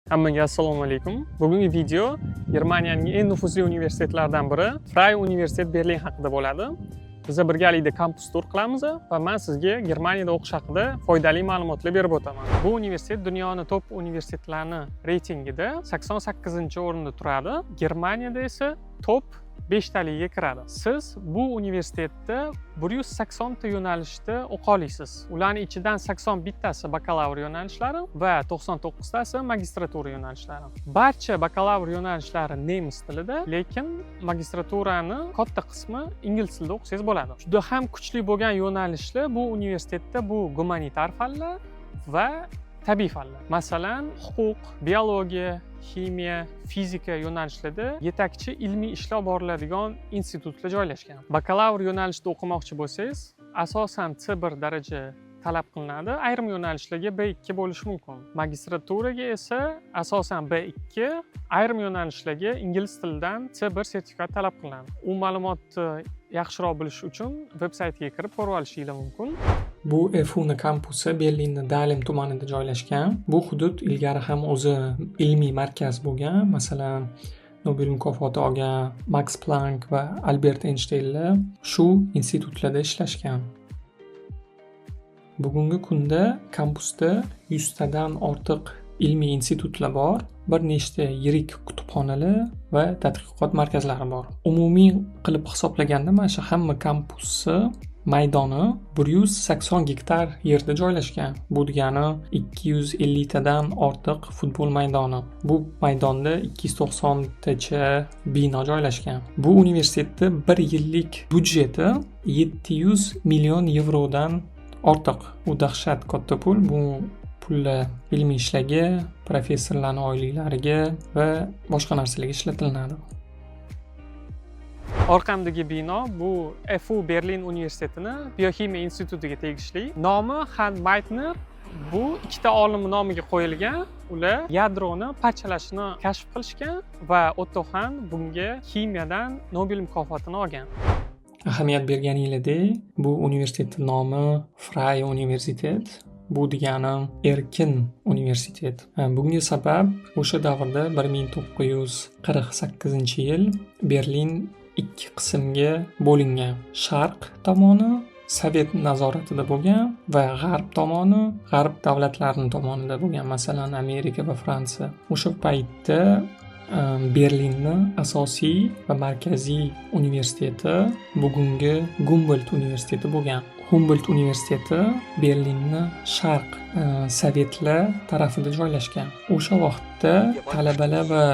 Hammaga assalomu alaykum. Bugungi video Germaniyaning eng nufuzli universitetlaridan biri Freie Universität Berlin haqida bo'ladi. Biz birgalikda kampus tur qilamiz va men sizga Germaniyada o'qish haqida foydali ma'lumotlar berib o'taman. Bu universitet dunyoni top universitetlarini reytingida 88-o'rinda turadi. Germaniyada esa top 5 taligiga kiradi. Siz bu universitetda 180 ta yo'nalishda o'qiy olasiz. Ularning ichidan 81 tasi bakalavr yo'nalishlari va 99 tasi magistratura yo'nalishlari. Barcha bakalavr yo'nalishlari nemis tilida, lekin magistraturani katta qismi ingliz tilida o'qisangiz bo'ladi. Juda ham kuchli bo'lgan yo'nalishlar bu universitetda bu gumanitar fanlar va tabiiy fanlar. Masalan, huquq, biologiya, ximiya, fizika yo'nalishlarida yetakchi ilmiy ishlar boriladigan institutlar joylashgan. Bakalavr yo'nalishida o'qimoqchi bo'lsangiz, asosan C1 daraja talab qilinadi. Ayrim yo'nalishlarga B2 bo'lishi mumkin. Magistraturaga esa asosan B2, ayrim yo'nalishlarga ingliz tilidan C1 sertifikat talab qilinadi. U ma'lumotni yaxshiroq bilish uchun veb saytiga kirib ko'rib olishingiz mumkin. Bu FUni kampusi Berlinni Dahlem tumanida joylashgan. Bu hudud ilgari ham o'zi ilmiy markaz bo'lgan. Masalan, Nobel mukofoti olgan Max Planck va Albert Eynshteynlar shu institutlarda ishlashgan. Bugungi kunda kampusda 100 tadan ortiq ilmiy institutlar bor, bir nechta yirik kutubxonalar va tadqiqot markazlari bor. Umumiy qilib hisoblaganda, mana shu hamma kampusni maydoni 180 gektar yerda joylashgan. Bu degani 250 tadan ortiq futbol maydoni. Bu maydonda 290 tacha bino joylashgan. Bu universitetni bir yillik byudjeti 700 million yevrodan ortiq. Bu dahshat katta pul. Bu pullar ilmiy ishlarga, professorlarni oyliklariga va boshqa narsalarga ishlatilinadi. Orqamdagi bino bu FU Berlin universitetini bioximiya institutiga tegishli. Nomi Hahn Meitner, bu ikkita olim nomiga qo'yilgan. Ular yadroni parchalashni kashf qilishgan va Otto Hahn bunga ximiyadan Nobel mukofotini olgan. Ahamiyat berganinglardek, bu universitetni nomi Freie Universität. Bu degani erkin universitet. Bunga sabab o'sha davrda, 1948-yil, Berlin ikki qismga bo'lingan. Sharq tomoni Sovet nazoratida bo'lgan va g'arb tomoni g'arb davlatlarining tomonida bo'lgan, masalan, Amerika va Fransiya. O'sha paytda Berlinni asosiy va markaziy universiteti bugungi Gumboldt universiteti bo'lgan. Humboldt universiteti Berlinni sharq, sovetlar tarafida joylashgan. O'sha vaqtda talabalar va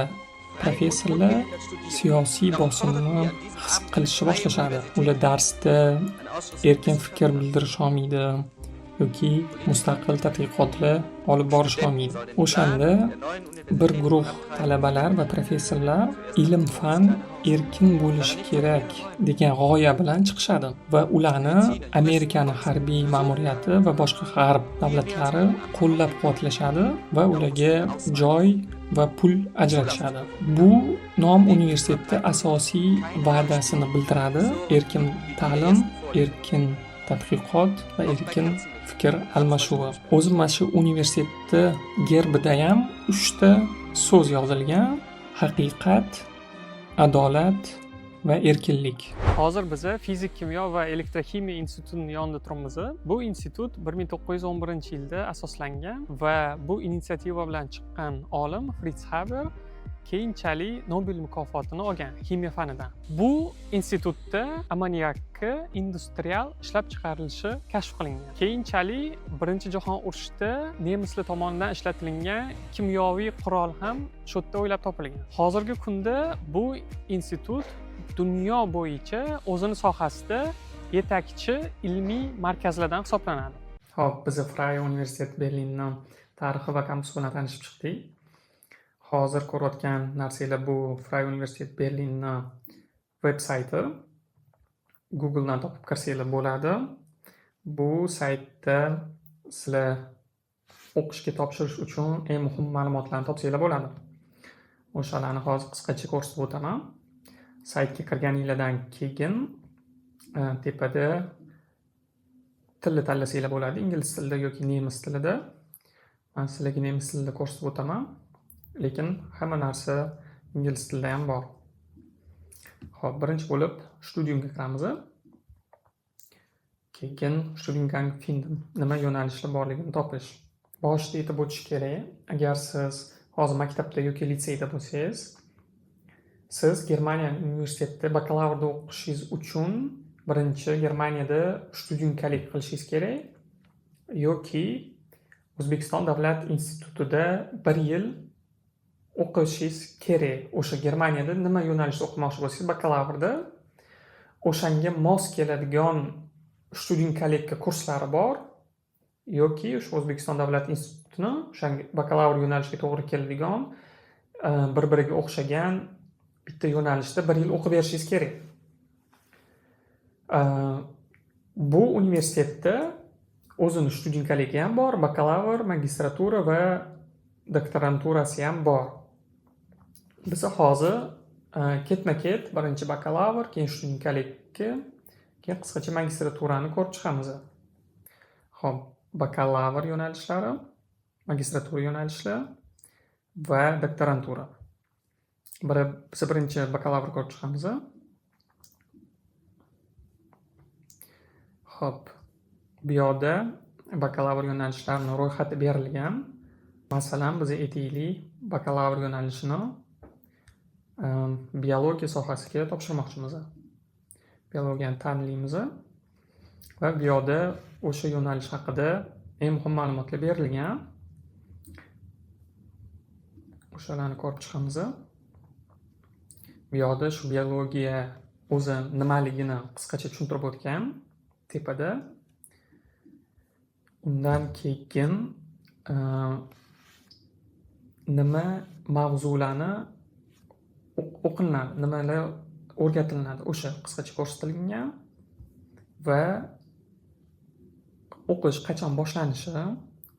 professorlar siyosiy bosimni his qilishni boshlashadi. Ular darsda erkin fikr bildirisholmaydi yoki mustaqil tadqiqotlar olib borisholmaydi. O'shanda bir guruh talabalar va professorlar ilm fan erkin bo'lishi kerak degan g'oya bilan chiqishadi va ularni Amerikani harbiy ma'muriyati va boshqa g'arb davlatlari qo'llab-quvvatlashadi va ularga joy va pul ajratishadi. Bu nom universitetni asosiy va'dasini bildiradi: erkin ta'lim, erkin tadqiqot va erkin fikr almashuvi. O'zi mana shu universitetni gerbidayam uchta so'z yozilgan: haqiqat, adolat va erkinlik. Hozir biza fizik kimyo va elektroximiya institutining yonida turibmiz. Bu institut 1911 yilda asoslangan va bu инициатива bilan chiqqan olim Fritz Haber keyinchalik Nobel mukofotini olgan ximiya fanidan. Bu institutda ammoniakni industrial ishlab chiqarilishi kashf qilingan. Keyinchalik Birinchi jahon urushida nemislar tomonidan ishlatilgan kimyoviy qurol ham shu yerda o'ylab topilgan. Hozirgi kunda bu institut dunyo bo'yicha o'zini sohasida yetakchi ilmiy markazlardan hisoblanadi. Ho'p, biz Freie Universität Berlinni tarixi va kampusi bilan tanishib chiqdik. Hozir ko'rayotgan narsanglar bu Freie Universität Berlinni veb sayti. Googledan topib kirsanglar bo'ladi. Bu saytda sizlar o'qishga topshirish uchun eng muhim ma'lumotlarni topsanglar bo'ladi. O'shalarni hozir qisqacha ko'rsatib o'taman. Saytga kirganinglardan keyin tepada tilni tanlasanglar bo'ladi, ingliz tilida yoki nemis tilida. Man sizlarga nemis tilida ko'rsatib o'taman. Lekin hamma narsa ingliz tilida ham bor. Xo'p, birinchi bo'lib Studiumga kiramiz. Keyin Studiengang finden, nima yo'nalishlar borligini topish. Boshida aytib o'tish kerak, agar siz hozir maktabda yoki litseyda bo'lsangiz, siz Germaniya universitetida bakalavrda o'qishingiz uchun birinchi Germaniyada Studienkolleg qilishingiz kerak yoki O'zbekiston davlat institutida bir yil o'qishingiz kerak. O'sha Germaniyada nima yo'nalishda o'qimoqchi bo'lsangiz bakalavrda, o'shanga mos keladigan Studienkolleg kurslari bor yoki o'sha O'zbekiston davlat institutini o'shanga bakalavr yo'nalishiga to'g'ri keladigan, bir-biriga o'xshagan bitta yo'nalishda bir yil o'qib berishingiz kerak. Bu universitetda o'zini Studienkollegi ham bor, bakalavr, magistratura va doktoranturasi ham bor. Biza hozir ketma-ket birinchi bakalavr, keyin Studienkollegga, keyin qisqacha magistraturani ko'rib chiqamiz. Xo'p, bakalavr yo'nalishlari, magistratura yo'nalishlari va doktorantura. Biz birinchi bakalavr ko'rib chiqamiz. Xo'p, bu yoqda bakalavr yo'nalishlarining ro'yxati berilgan. Masalan, biz aytaylik, bakalavr yo'nalishini biologiya sohasiga topshirmoqchimiz. Biologiyani tanlaymiz va bu yoqda o'sha yo'nalish haqida eng muhim ma'lumotlar berilgan. O'shalarni ko'rib chiqamiz. Bu yoqda shu biologiya o'zi nimaligini qisqacha tushuntirib o'tgan tepada. Undan keyin nima mavzularni o'qilinadi, nimalar o'rgatilinadi, o'sha qisqacha ko'rsatilgan va o'qish qachon boshlanishi,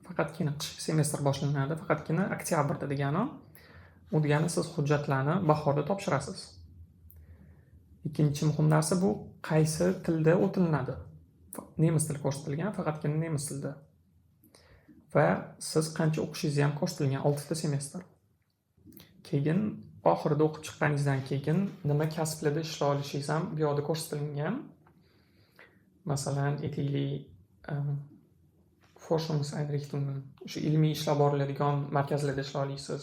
faqatgina qishki semestr boshlanadi, faqatgina oktyabrda degani. U degani siz hujjatlarni bahorda topshirasiz. Ikkinchi muhim narsa bu qaysi tilda o'tilinadi. Nemis tili ko'rsatilgan, faqatgina nemis tilida. Va siz qancha o'qishingizni ham ko'rsatilgan, 6 ta semestr. Keyin oxirida o'qib chiqqaningizdan keyin nima kasblarda ishlay olishingiz ham bu yoqda ko'rsatilgan. Masalan, aytaylik, Forschungseinrichtungen, o'sha ilmiy ishlar boriladigan markazlarda ishlay olasiz.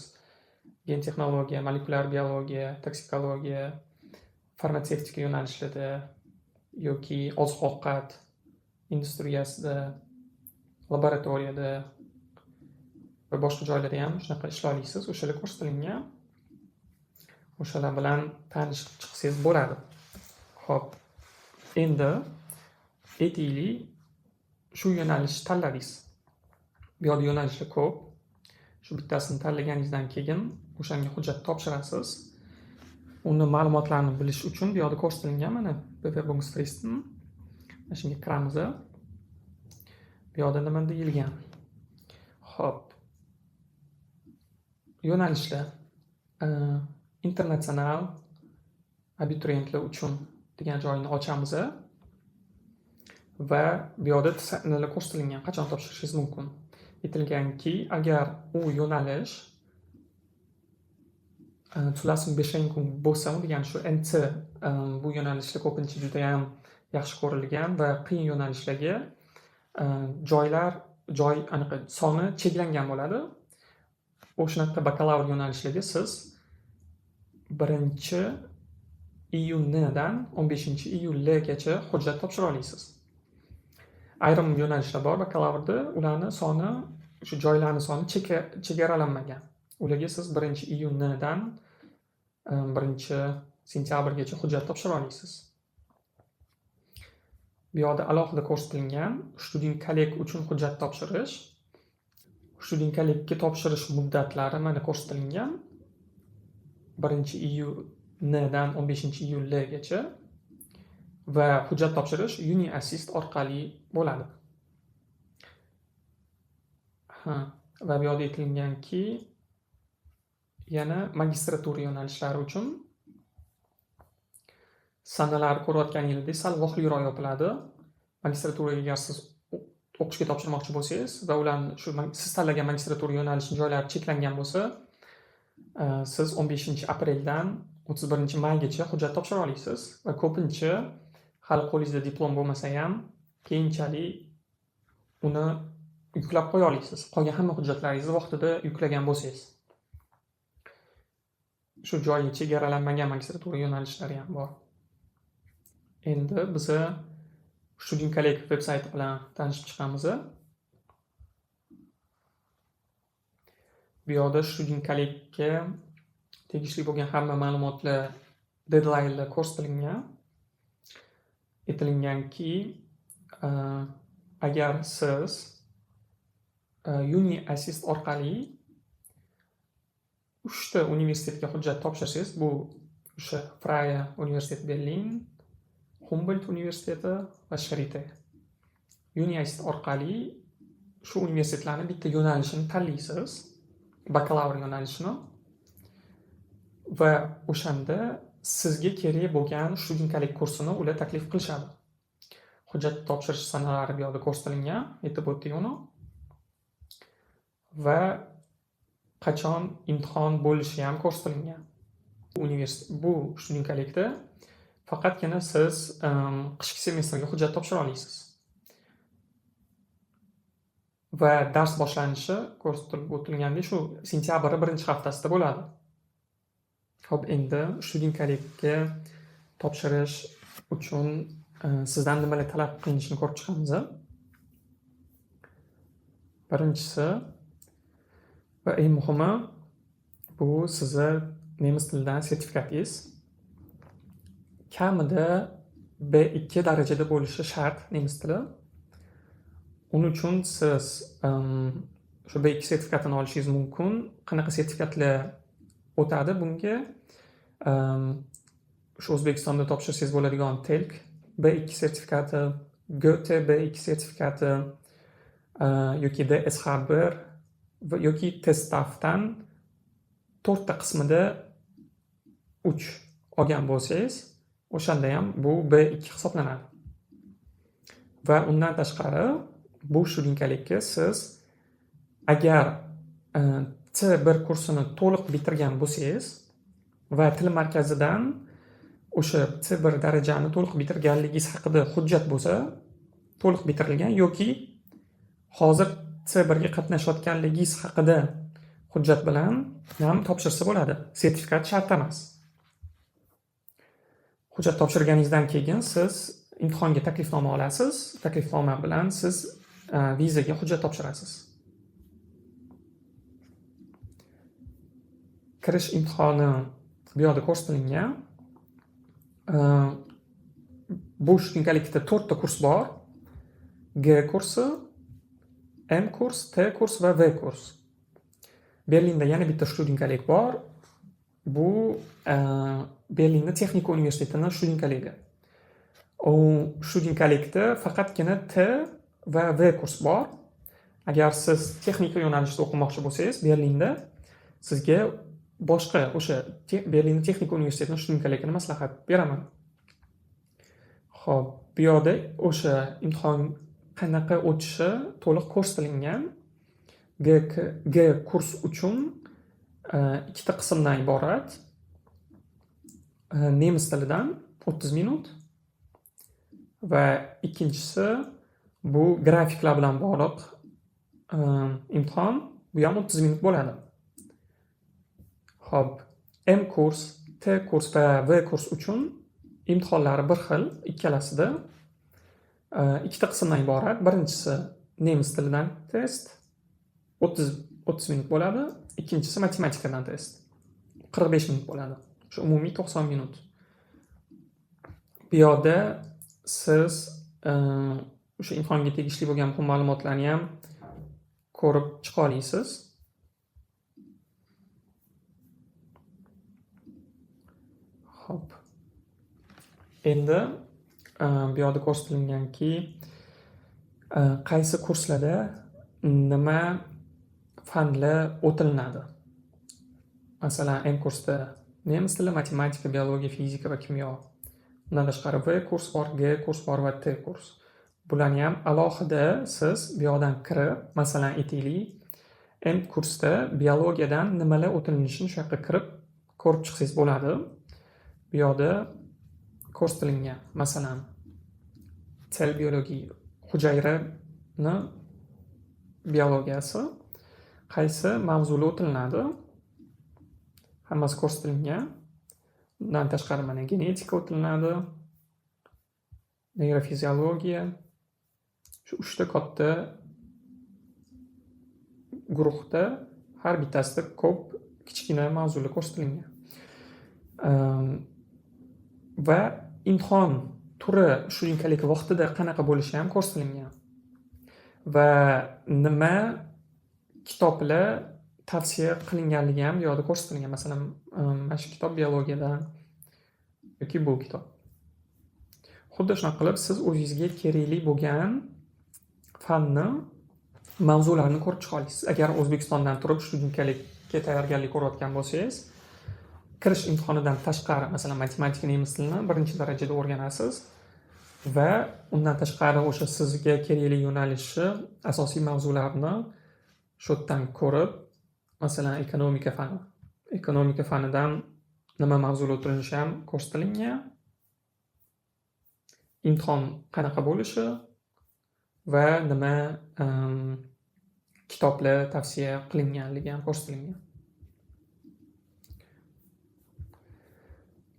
Gen texnologiya, molekulyar biologiya, toksikologiya, farmatsevtika yo'nalishlarida yoki oziq-ovqat industriyasida, laboratoriyada va boshqa joylarda ham shunaqa ishlay olasiz. O'shalar ko'rsatilgan. O'shalar bilan tanishib chiqsangiz bo'ladi. Xo'p, endi aytaylik, shu yo'nalishni tanladingiz. Bu yoqda yo'nalishlar ko'p. Shu bittasini tanlaganingizdan keyin o'shanga hujjat topshirasiz. Uni ma'lumotlarini bilish uchun bu yoqda ko'rsatilgan mana Bewerbungsfristen. Mana shunga kiramiz. Bu yoqda nima deyilgan? Xo'p. Yo'nalishlar internatsional abituriyentlar uchun degan joyini ochamiz va bu yoqda sanalar ko'rsatilgan, qachon topshirishingiz mumkin. Aytilganki, agar u yo'nalish Zulassungsbeschränkung bo'lsa, u degani shu NC, bu yo'nalishlar ko'pincha judayam yaxshi ko'rilgan va qiyin yo'nalishlarga joylar, joy anaqa soni cheklangan bo'ladi. O'shanaqa bakalavr yo'nalishlarga siz 1-iyundan 15-iyulgacha hujjat topshira olasiz. Ayrim yo'nalishlar bor bakalavrda, ularni soni, o'sha joylarni soni chegaralanmagan. Ularga siz 1-iyundan 1-sentyabrgacha hujjat topshira olasiz. Bu yoqda alohida ko'rsatilgan Studienkolleg uchun hujjat topshirish. Studienkollegga topshirish muddatlari mana ko'rsatilgan. 1-iyundan 15-iyulgacha va hujjat topshirish Uni Assist orqali bo'ladi. Ha, va bu yoqda aytilganki, yana magistratura yo'nalishlari uchun sanalarni ko'rayotganingizdek sal vaqtliroq yopiladi. Magistraturaga agar siz o'qishga topshirmoqchi bo'lsangiz va ularni shu siz tanlagan magistratura yo'nalishining joylari cheklangan bo'lsa, Siz 15-apreldan 31-maygacha hujjat topshira olasiz va ko'pincha hali qo'lingizda diplom bo'lmasa ham keyinchalik uni yuklab qo'ya olasiz. Qolgan hamma hujjatlaringizni vaqtida yuklagan bo'lsangiz. Shu joyi chegaralanmagan magistratura yo'nalishlari ham bor. Endi biza Studienkolleg veb sayti bilan tanishib chiqamiz. Bu yoqda Studienkollegga tegishli bo'lgan hamma ma'lumotlar, deadlinelar ko'rsatilgan. Aytilinganki, agar siz Uni Assist orqali 3 ta universitetga hujjat topshirsangiz, bu o'sha Freie Universität Berlin, Humboldt universiteti va Charité. Uni Assist orqali shu universitetlarni bitta yo'nalishini tanlaysiz, bakalavr yo'nalishini, va o'shanda sizga kerak bo'lgan Studienkolleg kursini ular taklif qilishadi. Hujjat topshirish sanalari bu yoqda ko'rsatilgan, aytib o'tdik uni. Va qachon imtihon bo'lishi ham ko'rsatilgan. Bu Studienkollegda faqatgina siz qishki semestrga hujjat topshira olasiz. Va dars boshlanishi ko'rsatib o'tilgandek shu sentyabrning birinchi haftasida bo'ladi. Xo'p, endi Studienkollegga topshirish uchun sizdan nimalar talab qilinishini ko'rib chiqamiz. Birinchisi va eng muhimi bu sizni nemis tilidan sertifikatingiz. Kamida B2 darajada bo'lishi shart nemis tili. Uning uchun siz shu B2 sertifikatini olishingiz mumkin. Qanaqa sertifikatlar o'tadi bunga? Shu O'zbekistonda topshirsangiz bo'ladigan TELK B2 sertifikati, Goethe B2 sertifikati yoki DSH1 yoki TestDaFdan 4 ta qismida 3 olgan bo'lsangiz, o'shanda ham bu B2 hisoblanadi. Va undan tashqari bu Studienkollegga siz agar C1 kursini to'liq bitirgan bo'lsangiz va til markazidan o'sha C1 darajani to'liq bitirganligingiz haqida hujjat bo'lsa, to'liq bitirilgan yoki hozir C1 ga qatnashayotganligingiz haqida hujjat bilan ham topshirsa bo'ladi. Sertifikat shart emas. Hujjat topshirganingizdan keyin siz imtihonga taklifnoma olasiz. Taklifnoma bilan siz vizaga hujjat topshirasiz. Kirish imtihoni bu yoqda ko'rsatilgan. Bu Studienkollegda 4 ta kurs bor. G kursi, M kurs, T kurs va V kurs. Berlinda yana bitta Studienkolleg bor. Bu Berlinda Texnika universitetining Studienkollegi. U Studienkollegda faqatgina T va V kurs bor. Agar siz texnika yo'nalishida o'qimoqchi bo'lsangiz, Berlinda sizga boshqa o'sha Berlinda Texnika universitetining Studienkollegini maslahat beraman. Xo'p, bu yoqda o'sha imtihon qanaqa o'tishi to'liq ko'rsatilgan. G kurs uchun ikkita qismdan iborat. Nemis tilidan 30 minut va ikkinchisi bu grafiklar bilan bog'liq imtihon, bu ham 30 minut bo'ladi. Xo'p, M kurs, T kurs va V kurs uchun imtihonlari bir xil ikkalasida. Ikkita qismdan iborat. Birinchisi nemis tilidan test 30 minut bo'ladi. Ikkinchisi matematikadan test 45 minut bo'ladi. Shu umumiy 90 minut. Bu yoqda siz o'sha imtihonga tegishli bo'lgan muhim ma'lumotlarni ham ko'rib chiqa olasiz. Xo'p. Endi bu yoqda ko'rsatilganki, qaysi kurslarda nima fanlar o'tilinadi. Masalan, M kursda nemis tili, matematika, biologiya, fizika va kimyo. Undan tashqari V kurs bor, G kurs bor va T kurs. Bularni ham alohida siz bu yoqdan kirib, masalan, aytaylik, M kursda biologiyadan nimalar o'tilinishini shu yoqqa kirib ko'rib chiqsangiz bo'ladi. Bu yoqda ko'rsatilgan. Masalan, Zellbiologie, hujayrani biologiyasi, qaysi mavzular o'tilinadi, hammasi ko'rsatilgan. Undan tashqari, mana, genetika o'tilinadi, neyrofiziologiya. Shu uchta katta guruhda har bittasida ko'p kichkina mavzular ko'rsatilgan. Va imtihon turi shunchalik vaqtida qanaqa bo'lishi ham ko'rsatilgan. Va nima kitoblar tavsiya qilinganligi ham bu yoqda ko'rsatilgan. Masalan, mana shu kitob biologiyadan yoki bu kitob. Xuddi shunaqa qilib siz o'zingizga kerakli bo'lgan fanni mavzularini ko'rib chiqa olasiz. Agar O'zbekistondan turib Studienkollegga tayyorgarlik ko'rayotgan bo'lsangiz, kirish imtihonidan tashqari, masalan, matematika, nemis tilini birinchi darajada o'rganasiz va undan tashqari o'sha sizga kerakli yo'nalishni asosiy mavzularini shu yerdan ko'rib, masalan, ekonomika fani. Ekonomika fanidan nima mavzular o'tilishi ham ko'rsatilgan. Imtihon qanaqa bo'lishi va nima kitoblar tavsiya qilinganligi ham ko'rsatilgan.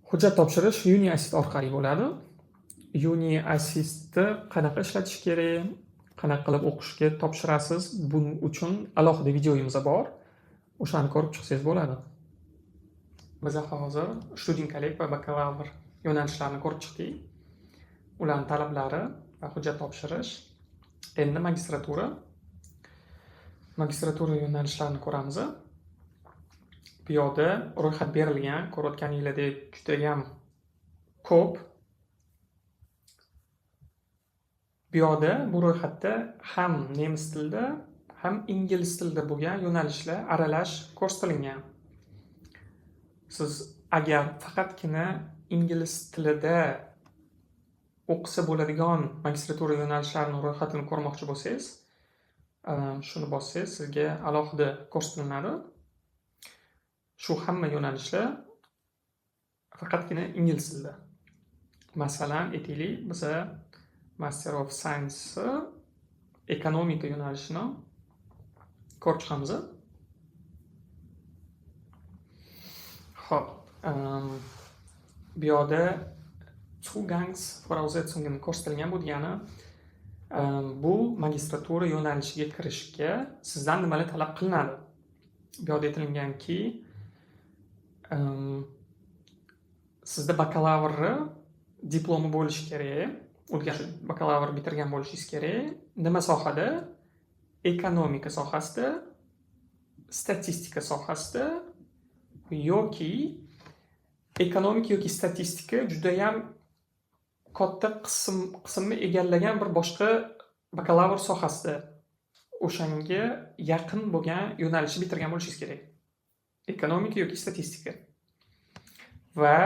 Hujjat topshirish Uni Assist orqali bo'ladi. Uni Assistni qanaqa ishlatish kerak, qanaqa qilib o'qishga topshirasiz, buning uchun alohida videomiz bor. O'shani ko'rib chiqsangiz bo'ladi. Biz hozir Studienkolleg va bakalavr yo'nalishlarini ko'rib chiqdik. Ularning talablari va hujjat topshirish. Endi magistratura. Magistratura yo'nalishlarini ko'ramiz. Bu yoqda ro'yxat berilgan, ko'rayotganinglardek judayam ko'p. Bu yoqda bu ro'yxatda ham nemis tilida, ham ingliz tilida bo'lgan yo'nalishlar aralash ko'rsatilgan. Siz agar faqatgina ingliz tilida o'qisa bo'ladigan magistratura yo'nalishlarini ro'yxatini ko'rmoqchi bo'lsangiz, shuni bossangiz, sizga alohida ko'rsatiladi. Shu hamma yo'nalishlar faqatgina ingliz tilida. Masalan, aytaylik, biza Master of Science ekonomika yo'nalishini ko'rib chiqamiz. Xo'p, bu yoqda Zugangsvoraussetzungen ko'rsatilgan. Bu degani, bu magistratura yo'nalishiga kirishga sizdan nimalar talab qilinadi. Bu yoqda aytilinganki, sizda bakalavri diplomi bo'lishi kerak. U degani bakalavr bitirgan bo'lishingiz kerak. Nima sohada? Ekonomika sohasida, statistika sohasida yoki ekonomika yoki statistika judayam katta qismni egallagan bir boshqa bakalavr sohasida o'shanga yaqin bo'lgan yo'nalishni bitirgan bo'lishingiz kerak. Ekonomika yoki statistika. Va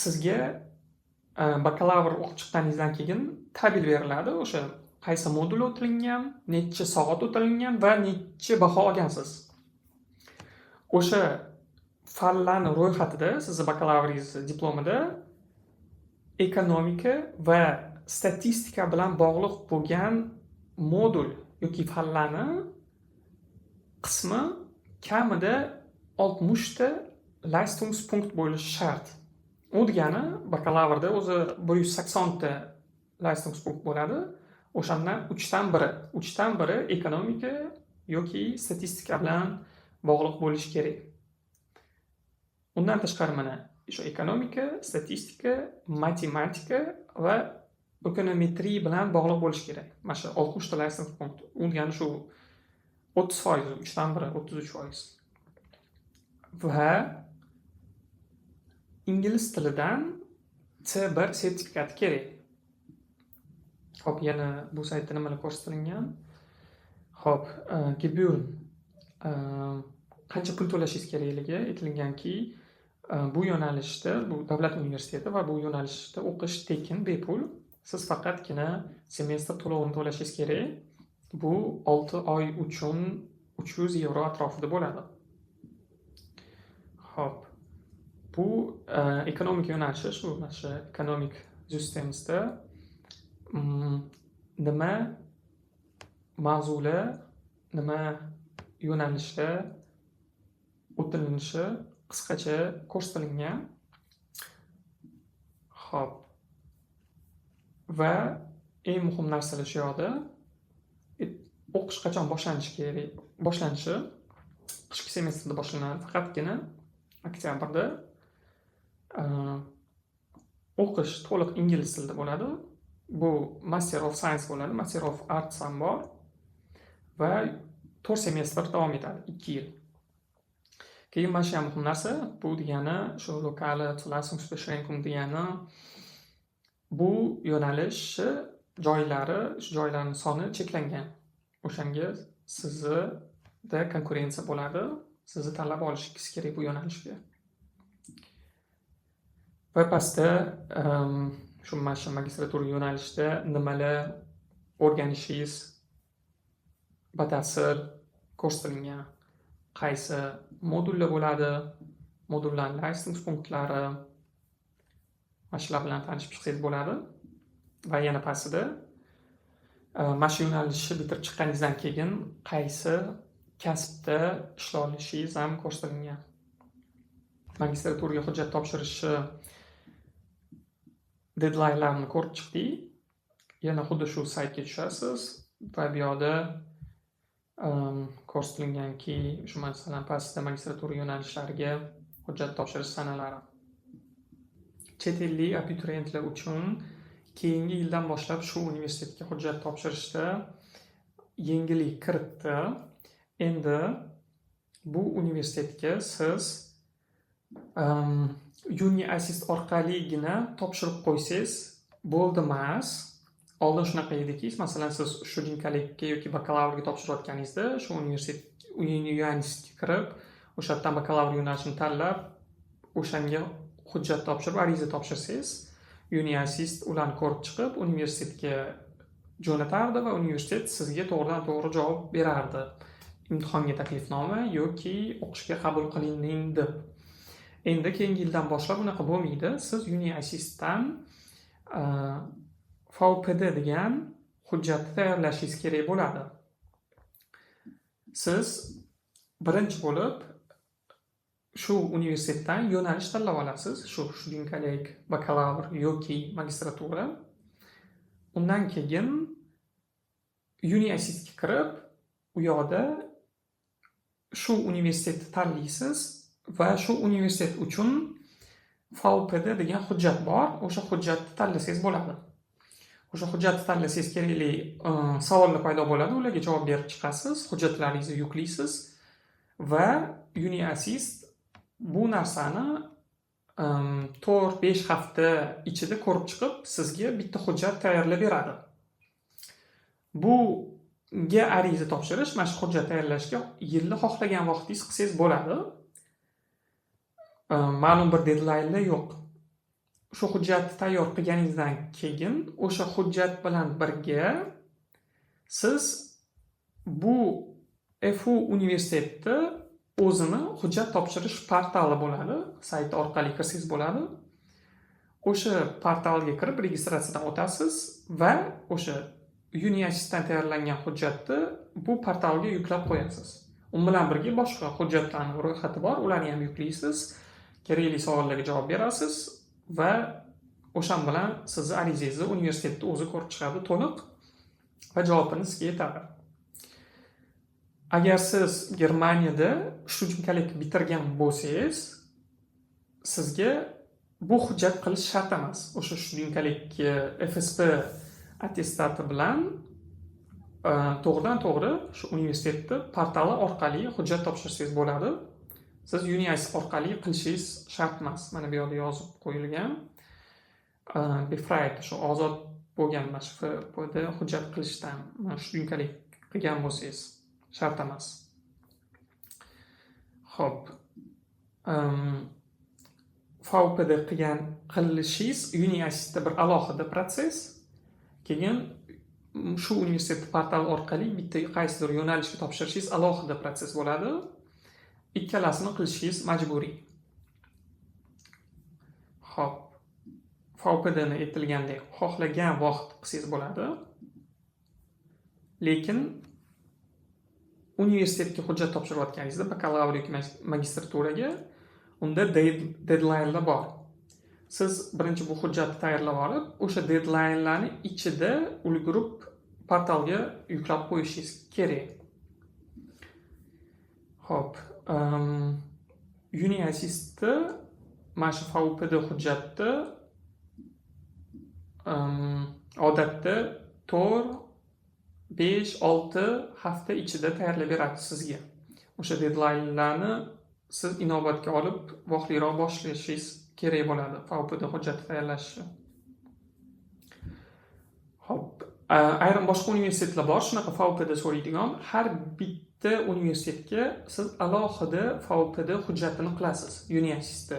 sizga bakalavr o'qib chiqqaningizdan keyin tabel beriladi. O'sha qaysi modul o'tilingan, necha soat o'tilingan va necha baho olgansiz. O'sha fanlarni ro'yxatida, sizni bakalavringiz diplomida ekonomika va statistika bilan bog'liq bo'lgan modul yoki fanlarni qismi kamida 60 ta Leistungspunkt bo'lishi shart. U degani bakalavrda o'zi 180 ta Leistungspunkt bo'ladi. O'shandan uchdan biri ekonomika yoki statistika bilan bog'liq bo'lishi kerak. Undan tashqari, mana shu ekonomika, statistika, matematika va ekonometriya bilan bog'liq bo'lishi kerak. Mana shu 60 ta Leistungspunkt. U degani shu 30%, uchdan biri, 33%. Va ingliz tilidan C1 sertifikati kerak. Xo'p, yana bu saytda nimalar ko'rsatilgan? Xo'p, Gebühren, qancha pul to'lashingiz kerakligi aytilinganki, bu yo'nalishda, bu davlat universiteti va bu yo'nalishda o'qish tekin, bepul. Siz faqatgina semestr to'lovini to'lashingiz kerak. Bu 6 oy uchun 300 yevro atrofida bo'ladi. Xo'p. Bu ekonomika yo'nalishi, shu mana shu ekonomik sistemada nima mavzular, nima yo'nalishlar o'tilinishi qisqacha ko'rsatilgan. Xo'p. Va eng muhim narsalar shu yoqda. O'qish qachon boshlanishi kerak? Boshlanishi qishki semestrda boshlanadi, faqatgina oktyabrda. O'qish to'liq ingliz tilida bo'ladi. Bu Master of Science bo'ladi, Master of Arts ham bor va 4 semestr davom etadi, 2 yil. Keyin mana shu ham muhim narsa, bu degani shu lokale Zulassungsbeschränkung degani bu yo'nalishi joylari, shu joylarni soni cheklangan. O'shanga sizni konkurensiya bo'ladi. Sizni tanlab olishingiz kerak bu yo'nalishga. Va pastda shu mana shu magistratura yo'nalishida nimalar o'rganishingiz batafsil ko'rsatilgan. Qaysi modullar bo'ladi, modullarning Leistungspunktlari, mana shular bilan tanishib chiqsangiz bo'ladi. Va yana pastida mana shu yo'nalishni bitirib chiqqaningizdan keyin qaysi kasbda ishlay olishingiz ham ko'rsatilgan. Magistraturaga hujjat topshirishni deadline'larini ko'rib chiqdik. Yana xuddi shu saytga tushasiz va bu yoqda ko'rsatilganki, shu, masalan, pastda magistratura yo'nalishlariga hujjat topshirish sanalari. Chet ellik abituriyentlar uchun keyingi yildan boshlab shu universitetga hujjat topshirishda yengillik kiritdi. Endi bu universitetga siz Uni Assist orqaligina topshirib qo'ysangiz bo'ldi emas. Oldin shunaqa ediki, masalan, siz Studienkollegga yoki bakalavrga topshirayotganingizda shu universitet Uni Assistga kirib, o'sha yerdan bakalavr yo'nalishini tanlab, o'shanga hujjat topshirib, ariza topshirsangiz, Uni Assist ularni ko'rib chiqib, universitetga jo'natardi va universitet sizga to'g'ridan to'g'ri javob berardi. Imtihonga taklifnoma yoki o'qishga qabul qilinding deb. Endi keyingi yildan boshlab unaqa bo'lmaydi. Siz Uni Assistdan VPD degan hujjatni tayyorlashingiz kerak bo'ladi. Siz birinchi bo'lib shu universitetdan yo'nalish tanlab olasiz. Shu Studienkolleg, bakalavr yoki magistratura. Undan keyin Uni Assistga kirib, u yoqda shu universitetni tanlaysiz va shu universitet uchun VPD degan hujjat bor. O'sha hujjatni tanlasangiz bo'ladi. O'sha hujjatni tanlasangiz, kerakli savollar paydo bo'ladi. Ularga javob berib chiqasiz, hujjatlaringizni yuklaysiz va Uni Assist bu narsani 4-5 hafta ichida ko'rib chiqib, sizga bitta hujjat tayyorlab beradi. Bunga ariza topshirish, mana shu hujjat tayyorlashga yilni xohlagan vaqtingiz qilsangiz bo'ladi. Ma'lum bir deadlinelar yo'q. Shu hujjatni tayyor qilganingizdan keyin o'sha hujjat bilan birga siz bu FU universitetni o'zini hujjat topshirish portali bo'ladi. Sayti orqali kirsangiz bo'ladi. O'sha portalga kirib, registratsiyadan o'tasiz va o'sha Uni Assistdan tayyorlangan hujjatni bu portalga yuklab qo'yasiz. U bilan birga boshqa hujjatlarni ro'yxati bor, ularni ham yuklaysiz. Kerakli savollarga javob berasiz va o'shan bilan sizni arizangizni universitetni o'zi ko'rib chiqadi to'liq va javobini sizga aytadi. Agar siz Germaniyada Studienkolleg bitirgan bo'lsangiz, sizga bu hujjat qilish shart emas. O'sha Studienkolleg FSP attestati bilan to'g'ridan to'g'ri shu universitetni portali orqali hujjat topshirsangiz bo'ladi. Siz Uni Assist orqali qilishingiz shart emas. Mana bu yoqda yozib qo'yilgan. Befreit, shu ozod bo'lgan mana shu VPD hujjat qilishdan, mana Studienkolleg qilgan bo'lsangiz, shart emas. Xo'p. VPD qilishingiz Uni Assistda bir alohida protsess. Keyin Shu universitet portali orqali bitta qaysidir yo'nalishga topshirishingiz alohida protsess bo'ladi. Ikkalasini qilishingiz majburiy. Xo'p, VPDni aytilgandek, xohlagan vaqt qilsangiz bo'ladi. Lekin universitetga hujjat topshirayotganingizda, bakalavr yoki magistraturaga, unda deadlinelar bor. Siz birinchi bu hujjatni tayyorlab olib, o'sha deadlinelarni ichida ulgurib portalga yuklab qo'yishingiz kerak. Xo'p, uni-Assistni mana shu VPD hujjatni odatda 4, 5, 6 hafta ichida tayyorlab beradi sizga. O'sha deadlinelarni siz inobatga olib, vaqtliroq boshlashingiz kerak bo'ladi VPD hujjati tayyorlashni. Xo'p, ayrim boshqa universitetlar bor, shunaqa VPD so'raydigan. Har bitta universitetga siz alohida VPD hujjatini qilasiz uni-Assistda.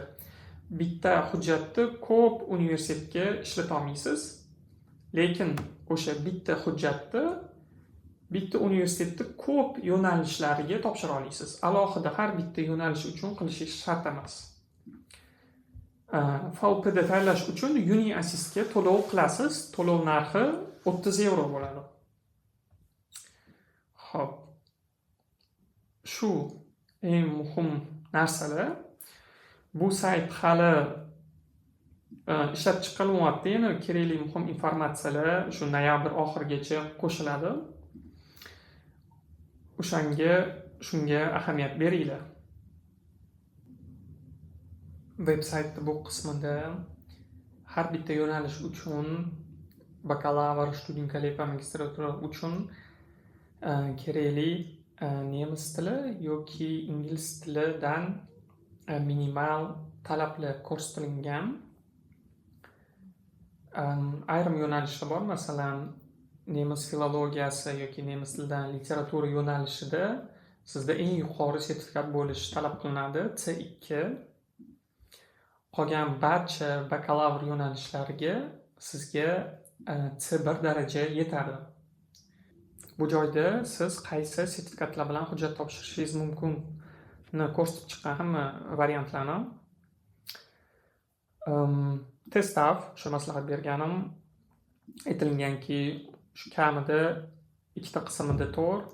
Bitta hujjatni ko'p universitetga ishlata olmaysiz. Lekin o'sha bitta hujjatni bitta universitetni ko'p yo'nalishlariga topshira olasiz. Alohida har bitta yo'nalish uchun qilishingiz shart emas. VPD tayyorlash uchun uni-Assistga to'lov qilasiz. To'lov narxi 30 yevro bo'ladi. Xo'p. Shu eng muhim narsalar. Bu sayt hali ishlab chiqilmayapti. Yana kerakli muhim informatsiyalar shu noyabr oxirigacha qo'shiladi. O'shanga, shunga ahamiyat beringlar. Veb saytni bu qismida har bitta yo'nalish uchun, bakalavr, Studienkolleg va magistratura uchun kerakli nemis tili yoki ingliz tilidan minimal talablar ko'rsatilgan. Ayrim yo'nalishlar bor, masalan, nemis filologiyasi yoki nemis tilidan literatura yo'nalishida sizda eng yuqori sertifikat bo'lishi talab qilinadi, C2. Qolgan barcha bakalavr yo'nalishlariga sizga C1 daraja yetadi. Bu joyda siz qaysi sertifikatlar bilan hujjat topshirishingiz mumkinni ko'rsatib chiqqan hamma variantlarni. TestDaF, o'sha maslahat berganim, aytilganki, shu kamida ikkita qismida 4,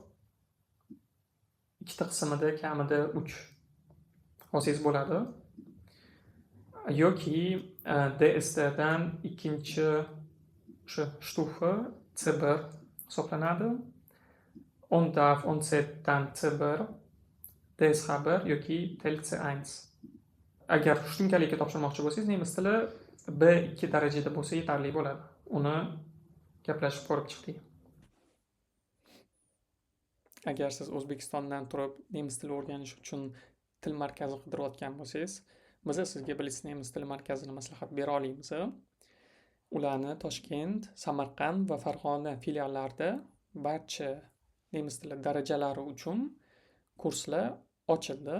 ikkita qismida kamida 3 olsangiz bo'ladi. Yoki DSTdan ikkinchi o'sha Stufe C1 hisoblanadi. ONTAF, ONCdan C1, DSH1 yoki Telc C1. Agar Studienkollegga topshirmoqchi bo'lsangiz, nemis tili B2 darajada bo'lsa yetarli bo'ladi. Uni gaplashib ko'rib chiqdik. Agar siz O'zbekistondan turib nemis tili o'rganish uchun til markazi qidirayotgan bo'lsangiz, biz sizga Blitz nemis tili markazini maslahat bera olamiz. Ularni Toshkent, Samarqand va Farg'ona filiallarida barcha nemis tili darajalari uchun kurslar ochildi.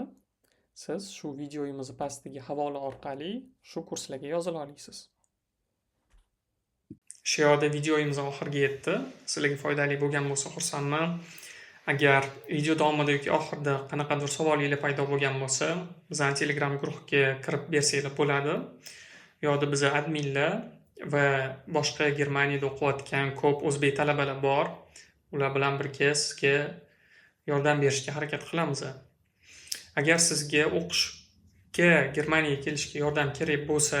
Siz shu videomizni pastidagi havola orqali shu kurslarga yozila olasiz. Shu yerda videomiz oxiriga yetdi. Sizlarga foydali bo'lgan bo'lsa, xursandman. Agar video davomida yoki oxirida qanaqadir savolinglar paydo bo'lgan bo'lsa, bizani Telegram guruhga kirib bersanglar bo'ladi. U yoqda biza adminlar va boshqa Germaniyada o'qiyotgan ko'p o'zbek talabalar bor. Ular bilan birga sizga yordam berishga harakat qilamiz. Agar sizga o'qishga Germaniyaga kelishga yordam kerak bo'lsa,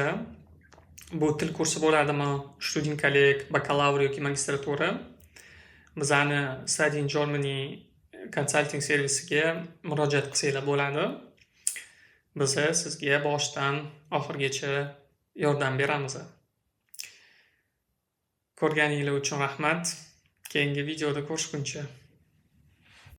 bu til kursi bo'ladimi, Studienkolleg, bakalavr yoki magistratura, bizani Study in Germany consulting servisiga murojaat qilsanglar bo'ladi. Biza sizga boshidan oxirigacha yordam beramiz. Ko'rganinglar uchun rahmat. Keyingi videoda ko'rishguncha.